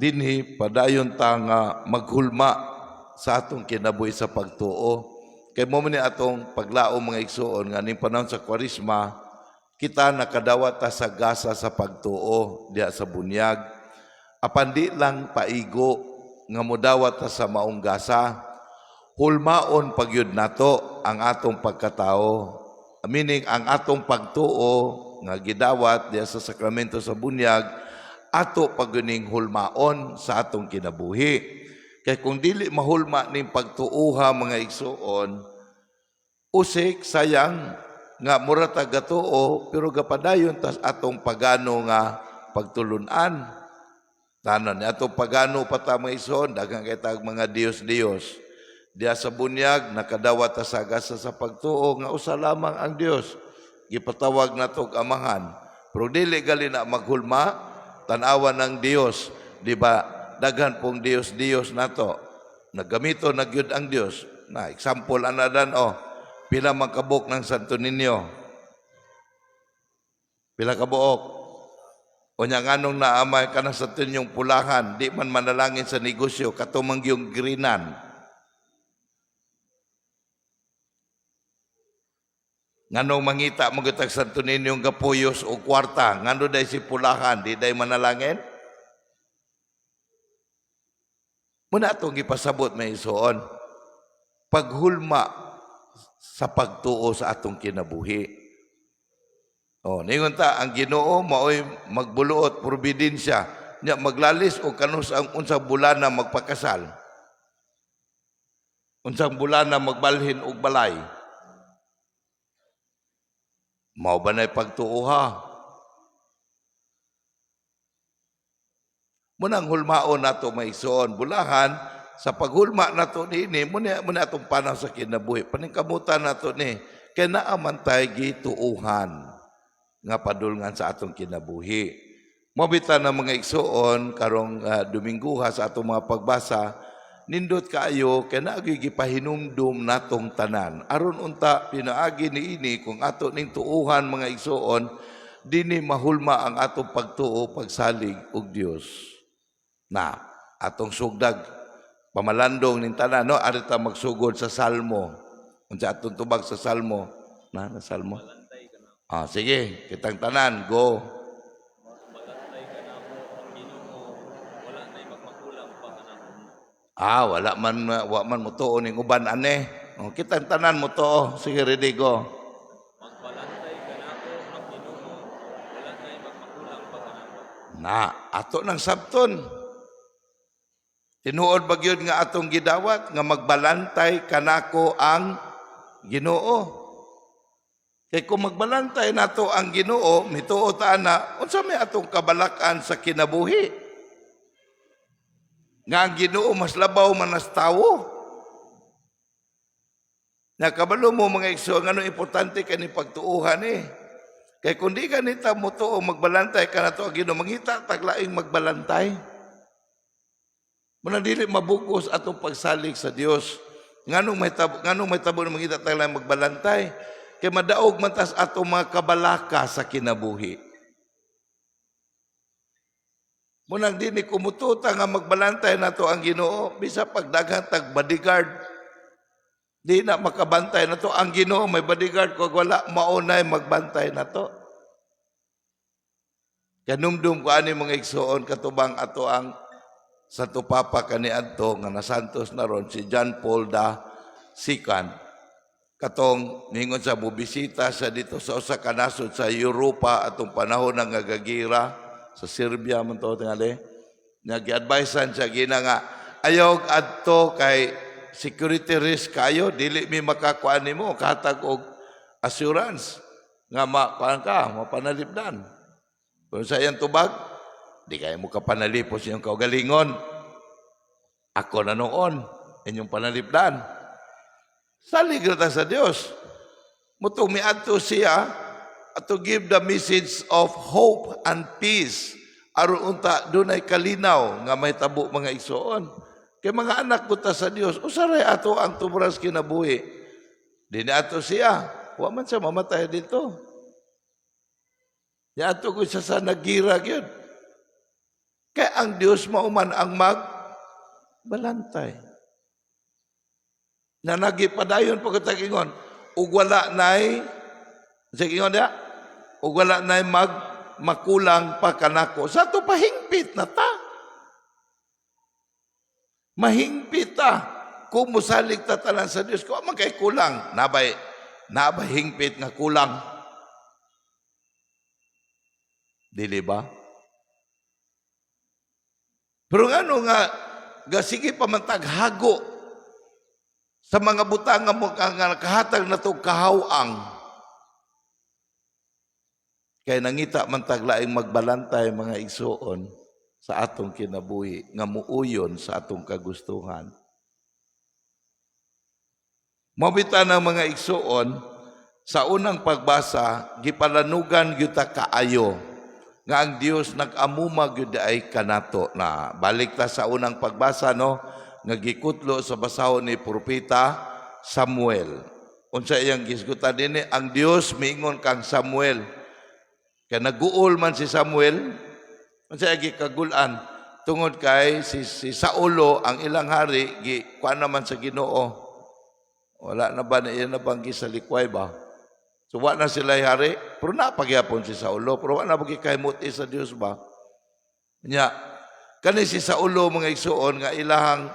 Dinhi padayon ta nga maghulma sa atong kinabuhi sa pagtuo. Kay mao man ni atong paglaom, mga igsuon, nga ning panahon sa Kwaresma kita nakadawat ta sa gasa sa pagtuo diha sa bunyag. Apan di lang paigo nga modawat ta sa maong gasa. Hulmaon pagyud nato ang atong pagkatao. Meaning, ang atong pagtuo nga gidawat diha sa sakramento sa bunyag, ato pagyuning hulmaon sa atong kinabuhi. Kay kung dili mahulma ning pagtuuha, mga igsuon, usik sayang nga mura ta gatuo pero gapadayon tas atong pagano nga pagtulunan. Tanan ni atong pagano pa ta, mga igsuon, daghan kay tag mga Diyos-Diyos. Diha sa bunyag nakadawat ta sa gasa sa pagtuo nga usa lamang ang Dios. Gipatawag nato og Amahan. Pero dili gali na maghulma, tan-awa ng Dios, di ba? Daghan pong Dios-Dios nato. Naggamito na gyud ang Dios. Na example ana dan oh. Pila man kabuok ng Santo Niño? Pila kabuok? O nya nganong naamay ka ng Santo Niñong pulahan, di man manalangin sa negosyo, kato man yung greenan. Nganong mangita mo gitag Santo Niño gapuyos o kwarta, ngano day si pulahan, di day manalangin? Muna atong gipasabot, may isuon. Paghulma sa pagtuo sa atong kinabuhi. Oh, ningon ta ang Ginoo maoy magbuluot, providensya. Nya maglalis o kanus ang unsang bulana magpakasal. Unsang bulana magbalhin og balay. Mao ba na'y pagtuoha? Munang hulmaon nato, maigsoon, bulahan sa paghulma nato niini muna muna atong panaw sa kinabuhi. Paningkamutan nato ni kay naa man tay gituohan nga padulngan sa atong kinabuhi. Mao bitaw na, mga igsuon, karong Domingguha sa atong mga pagbasa, nindot kaayo kay naa gyud gipahinumdum natong tanan. Aron unta pinaagi niini, kung ato ning tuuhan, mga igsuon, dinhi mahulma ang atong pagtuo, pagsalig og Dios. Na atong sugdag pamalandong ning tanan, no, ari ta magsugod sa Salmo. Unsa atong tubag sa Salmo? Na na Salmo. Ah, sige, kitang tanan, go. Magbantay kanamo ang Ginoo, wala nay magmakulang pa kanamo. Ah, wala man wa man motuo ning uban ane. Oh, kitang tanan motuo. Sige, ready, go. Magbalantay kanako ang Ginoo, wala nay magmakulang pa kanamo. Na, ato nang sabton. Tinuod ba gyud nga atong gidawat nga magbalantay kanako ang Ginoo? Kay kung magbalantay nato ang Ginoo, mituo ta ana, unsa may atong kabalakan sa kinabuhi? Nga ang Ginoo mas labaw man as tawo. Nakabalo mo, mga igsoon, ngano importante kani pagtuuhan eh. Kay kung di ka nita motuo magbalantay ka nato ang Ginoo, mangita taglaing magbalantay. Muna dili mabugos atong pagsalig sa Dios. Nganong may tabo na mangita taglaing magbalantay? Kay madaog man tas atong mga kabalaka sa kinabuhi. Munang dini kumututa nga magbalantay nato ang Ginoo, bisa pagdaghan tag bodyguard, di na makabantay nato ang Ginoo. May bodyguard kog wala, maunay magbantay nato. Kanumdum ko ani, mga igsuon, katubang ato ang Santo Papa kaniadto nga nasantos na ron, si John Paul da Second, katong ningon sa bubisita sa dito sa usa ka nasod sa Europa atong panahon ng gagagera sa Serbia man to tingali. Nag-advisean siya gina nga ayaw adto kay security risk kayo, dili mi makakuan nimo katag og assurance nga makuan ka, mapanalipdan. Pero sa iyang tubag, "Di kayo mo kapanalipos inyong kaugalingon. Ako na noon, inyong panalipdan." Salig ra ta sa Dios. Mutong miadto siya to give the message of hope and peace. Aron unta dunay kalinaw nga may tabo, mga igsoon. Kay mga anak ko ta sa Dios, usaray ato ang tubras kinabuhi. Di na ato siya, wa man siya mamatay dito. Di ato ko siya sa nagira gyud. Kay ang Dios mao man ang mag balantay. Na nagipadayon pagkatagingon, ug wala nay, sige, ingon diya, ug wala nay mag makulang pa kanako. Sa ato pahingpit na ta. Mahingpit ta. Kung musalig ta tanan sa Dios, kung man kay kulang, nabay hingpit nga kulang. Dili ba? Pero ngano nga gasige pa man taghago sa mga butang nga mo nga nakahatag na to kahawang, kay nangita man tag laing magbalantay, mga igsuon, sa atong kinabuhi nga muuyon sa atong kagustuhan. Mao bitaw ng mga igsuon, sa unang pagbasa, gipalanugan gyud ta kaayo nga ang Dios nag-amuma gyud ay kanato. Na balik ta sa unang pagbasa, no, nga gikutlo sa basahon ni propeta Samuel. Unsa iyang gisgutan dinhi? Ang Dios miingon kang Samuel. Kay naguol man si Samuel, unsa iyang gikagul-an? Tungod kay si Saulo, ang ilang hari, gi kuan naman sa Ginoo. Wala na ba na iya na bang gisalikway ba? So wa na sila hari, pero napagyapon si Saulo, pero wa na ba gikahimuti sa Dios ba? Nya, kani si Saulo, mga igsuon, nga ilahang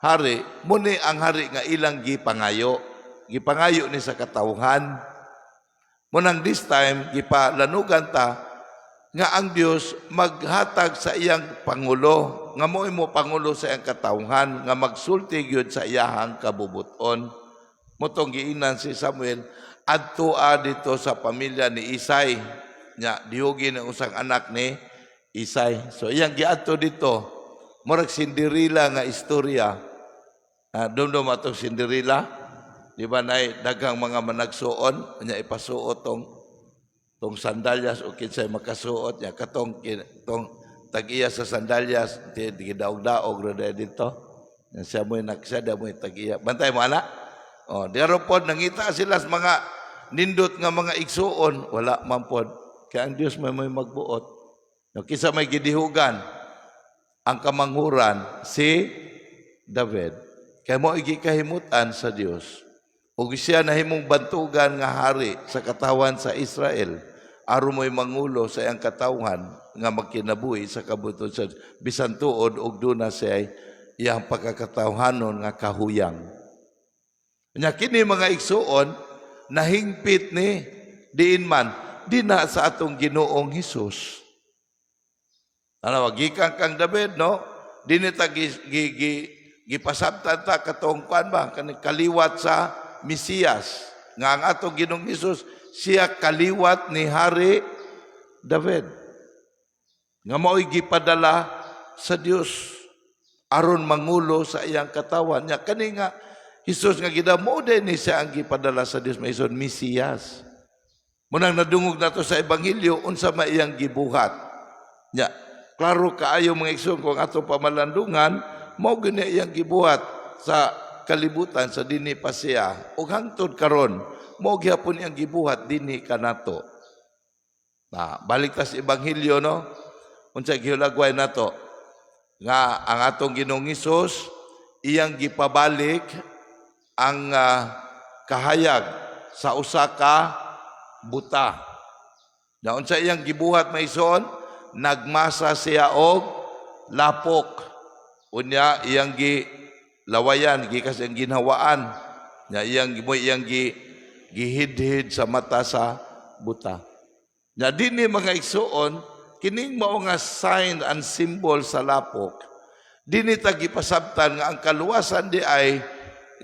hari, muni ang hari nga ilang gipangayo. Gipangayo ni sa katawhan. Munang this time, gipalanugan ta nga ang Dios maghatag sa iyang pangulo, nga mo mo pangulo sa iyang katawhan, nga magsulti gyud sa iyahang kabubuton. Mao tong giingnan si Samuel, adto dito sa pamilya ni Isay. Nya dihugin ang usang anak ni Isay. So iyang giadto dito, murag Cinderella nga istorya. Ah, dumdum atong Cinderella, di ba, nay daghang mga managsuon, nya ipasuot tong sandalyas o kinsay makasuot nya katong tong tag-iya sa sandalyas di gidaog-daog ra dahil dito. Nya siya mo'y siya mo'y tag-iya. Bantay mo ana. Oh, di aron pod nangita sila sa mga nindot nga mga igsuon, wala man pod. Kaya ang Dios may magbuot. No, kinsa may gidihugan ang kamanghuran? Si David. Kay mo gikahimutan sa Dios. Ug siya nahimong bantugan nga hari sa katawan sa Israel. Aron mo'y mangulo sa iyang katawhan nga magkinabuhi sa kabubut-on sa bisan tuod og duna siya iyang pagkakatawhanon nga kahuyang. Nya kini, mga igsuon, nahingpit ni diin man dina sa atong Ginoong Hesus. Ano, gikan kang David, no? Dini ta gi, gi, gi, gipasabtan ta katong kuan ba, kani kaliwat sa Mesiyas. Nga ang atong Ginoong Hesus, siya kaliwat ni Hari David. Nga mao'y gipadala sa Dios aron mangulo sa iyang katawan. Nya kani nga Hesus nga gidamo din ni siya ang gipadala sa Dios, maison Mesiyas. Munang nadungog nato sa Ebanghelyo unsa may iyang gibuhat. Nya, klaro kaayo, mga igsoon, kung ato pamalandungan, mao gani iyang gibuhat sa kalibutan sa dinhi pa siya ug hangtod karon mao gihapon iyang gibuhat dinhi kanato. Na balik ta sa Ebanghelyo, no. Unsa gihulagway nato? Nga ang atong Ginoong Hesus iyang gipabalik ang kahayag sa usa ka buta. Na unsa iyang gibuhat, mga igsoon? Nagmasa siya og lapok. Unya iyang gi lawayan gikas iyang ginhawaan. Nya iyang mo iyang gi gihidhid sa mata sa buta. Nya dinhi, mga igsuon, kining mao nga sign and symbol sa lapok. Dinhi ta gipasabtan nga ang kaluwasan di ay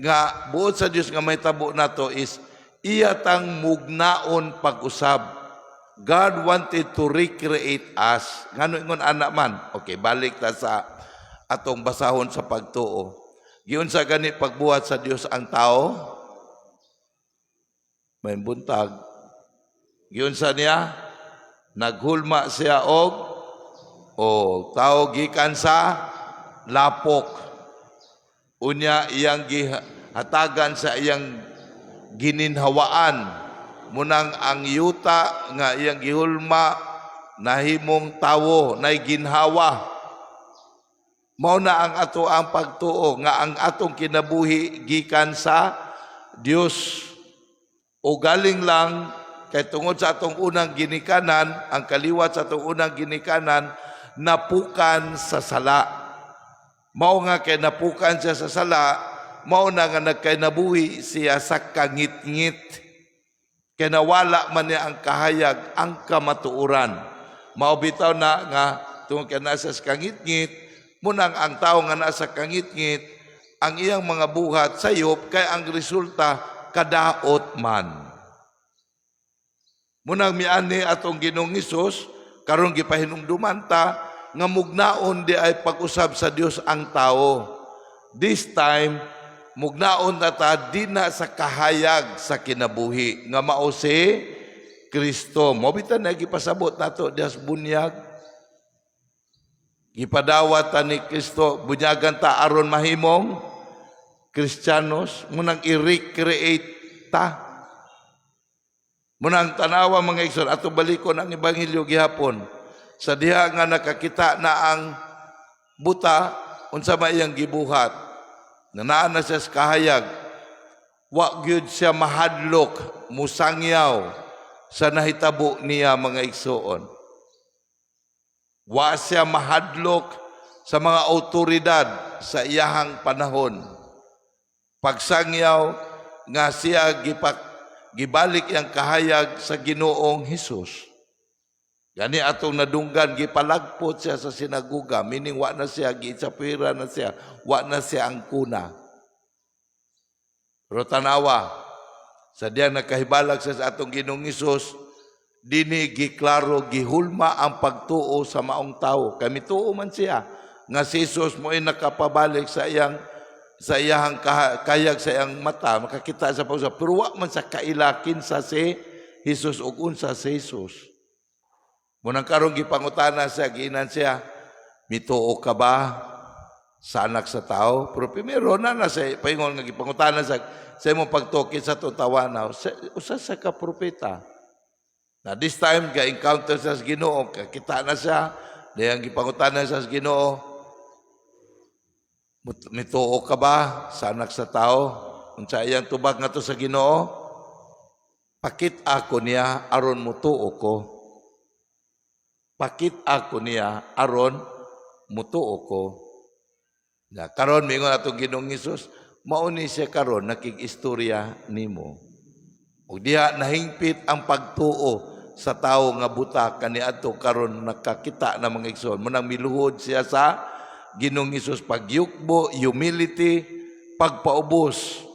nga buot sa Dios nga mahitabo nato is iya tang mugnaon pag-usab. God wanted to recreate us. Ngano ingon ana man? Okay, balik ta sa atong basahon sa pagtuo. Giunsa gani pagbuhat sa Dios ang tao? May buntag. Giunsa niya? Naghulma siya og o tao gikan sa lapok. Unya iyang gihatagan sa iyang gininhawaan. Munang ang yuta nga iyang gihulma nahimong tawo, nay ginhawa. Mao na ang ato ang pagtuo nga ang atong kinabuhi gikan sa Dios. O galing lang kay tungod sa atong unang ginikanan, ang kaliwat sa atong unang ginikanan napukan sa sala. Mao nga kay napukan siya sa sala, mao na nga nagkainabuhi siya sa kangitngit. Kay nawala man niya ang kahayag, ang kamatuoran. Mao bitaw na nga tungod kay nasa sa kangitngit, munang ang tao nga nasa kangitngit, ang iyang mga buhat sayop kay ang resulta kadaot man. Munang miani atong Ginoong Hesus karon, gipahinumduman ta nga mugnaon di ay pag-usab sa Dios ang tao. This time mugnaon na ta dina sa kahayag sa kinabuhi nga mao si Kristo. Mao bitaw na gipasabot nato diha sa bunyag. Gipadawat ta ni Kristo, bunyagan ta aron mahimong Kristiyanos, munang i-recreate ta. Munang tanawa, mga igsoon, ato balikon ang ebanghelyo gihapon. Sa diha nga nakakita na ang buta, unsa may iyang gibuhat? Nanaan na siya sa kahayag. Wa gyud siya mahadlok, musangyaw sa nahitabo niya, mga igsoon. Wa siya mahadlok sa mga autoridad sa iyahang panahon. Pagsangyaw nga siya gibalik iyang kahayag sa Ginoong Hesus. Gani atong nadunggan, gipalagpot siya sa sinaguga, meaning wa na siya, giitsapwera na siya, wa na siya ang kuna. Pero tanawa, sa diyang nakahibalag siya sa atong Ginoong Hesus, dini giklaro, gihulma ang pagtuo sa maong tao. Kami tuo man siya nga si Jesus mo ay nakapabalik sa iyang kayag sa iyang mata, makakita sa pag, pero wa man sa kaila kinsa si Jesus ug unsa si Jesus. Munang karon gipangutana siya, giinan siya, "Mituo ka ba sa Anak sa Tao?" Pero primero na na sa paingon nga gipangutana sa imong pagtuo, kinsa to tawhana, usa sa ka propeta. Na this time ga encounter siya sa Ginoo, kakita na siya, dayang gipangutana siya sa Ginoo, "Mituo ka ba sa Anak sa Tao?" Unsa iyang tubag ngadto sa Ginoo? "Pakit-a ko niya aron mutuo ko. Pakit-a ko niya aron mutuo ko." Na karon mingon atong Ginoong Hesus, mao ni siya karon nakig-istorya nimo. Ug diha nahingpit ang pagtuo sa tawo nga buta kaniadto karon nakakita na, mga igsoon. Munang miluhod siya sa Ginoong Hesus, pagyukbo, humility, pagpaubos.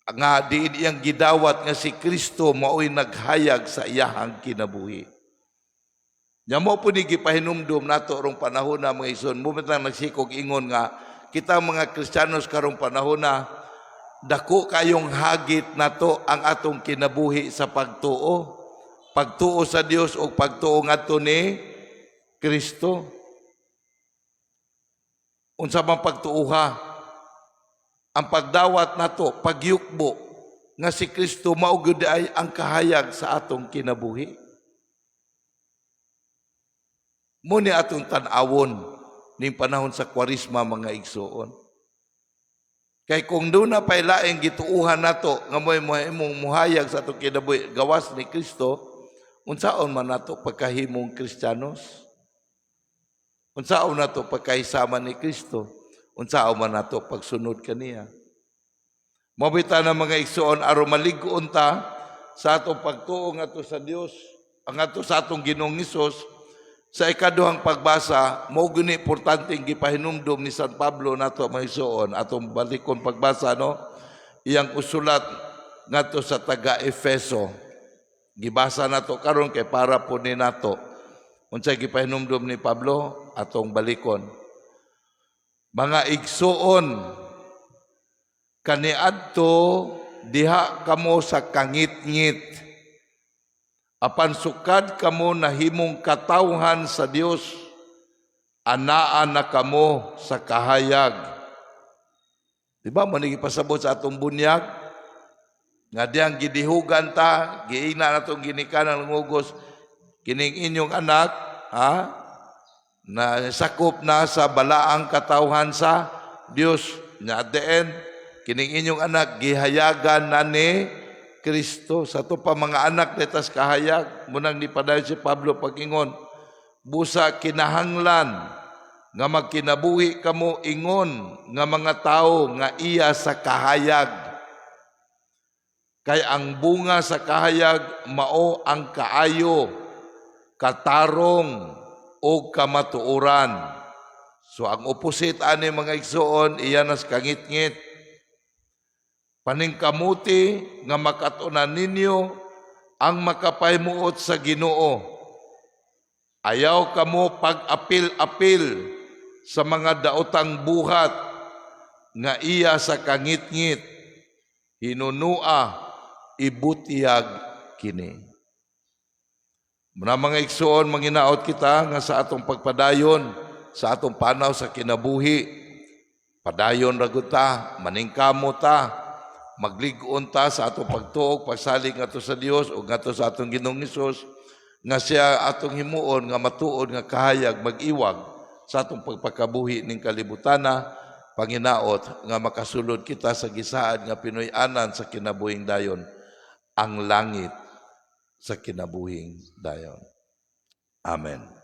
Nga diin iyang gidawat nga si Kristo mao'y naghayag sa iyahang kinabuhi. Nya mo po ni gipahinumdum nato rong panahon na, mga igsoon, mo lang nagsikog ingon nga kita mga Kristiyanos karong panahon na dako kayong hagit nato ang atong kinabuhi sa pagtuo. Pagtuo sa Dios o pagtuo ngadto ni Kristo. Unsa man pagtuoha? Ang pagdawat nato, pagyukbo nga si Kristo mao gyud ay ang kahayag sa atong kinabuhi. Mo ni atong tan-awon ning panahon sa Kwaresma, mga igsuon. Kay kung duna pay laing gituuhan nato nga mo'y imong muhayag sa atong kinabuhi gawas ni Kristo, unsaon man nato pagkahimong Kristiyanos? Unsaon nato pagkahisama ni Kristo? Unsaon man nato pagsunod kaniya? Mao bitaw na, mga igsuon, aron malig-on ta sa atong pagtuo ngadto sa Dios, ang ato sa atong Ginoong Hesus, sa ikaduhang pagbasa, mao guni importante gipahinumdum ni San Pablo nato, mga igsuon, atong balikon pagbasa, no, iyang usulat ngadto sa taga Efeso. Gibasa nato karon kay para po ni nato. Unsay gipahinumdum ni Pablo? Atong balikon. Mga igsuon, kaniadto diha kamo sa kangitngit. Apan sukad kamo nahimong katawhan sa Dios, anaa na kamo sa kahayag. Di ba mo pasabot sa atong bunyag? Nga diyang gidihugan ta, giingna natong ginikanan ng ugos, kining inyong anak, ha? Na sakop na sa balaang katawhan sa Dios. Nya at the end, kining inyong anak gihayagan na ni Kristo. Sa ato pa mga anak litas kahayag, mao nang nipadayon si Pablo pag-ingon, busa kinahanglan nga magkinabuhi kamo ingon nga mga tawo nga iya sa kahayag. Kay ang bunga sa kahayag mao ang kaayo, katarong o kamatuoran. So ang opposite ani, mga igsoon, iya nas kangitngit. Paningkamuti nga makat-unan ninyo ang makapahimuot sa Ginoo. Ayaw kamo pag-apil-apil sa mga daotang buhat nga iya sa kangitngit. Hinunua ibutyag kini. Muna, mga igsoon, manginaot kita nga sa atong pagpadayon, sa atong panaw sa kinabuhi, padayon ra gud ta, maningkamot ta, maglig-on ta sa atong pagtuo, pagsalig ngadto sa Dios o ngadto sa atong Ginoong Hesus, nga siya atong himuon nga matuod nga kahayag mag-iwag sa atong pagpakabuhi ning kalibutana, panginaot nga makasulod kita sa gisaad nga pinuy-anan sa kinabuhing dayon, ang langit sa kinabuhing dayon. Amen.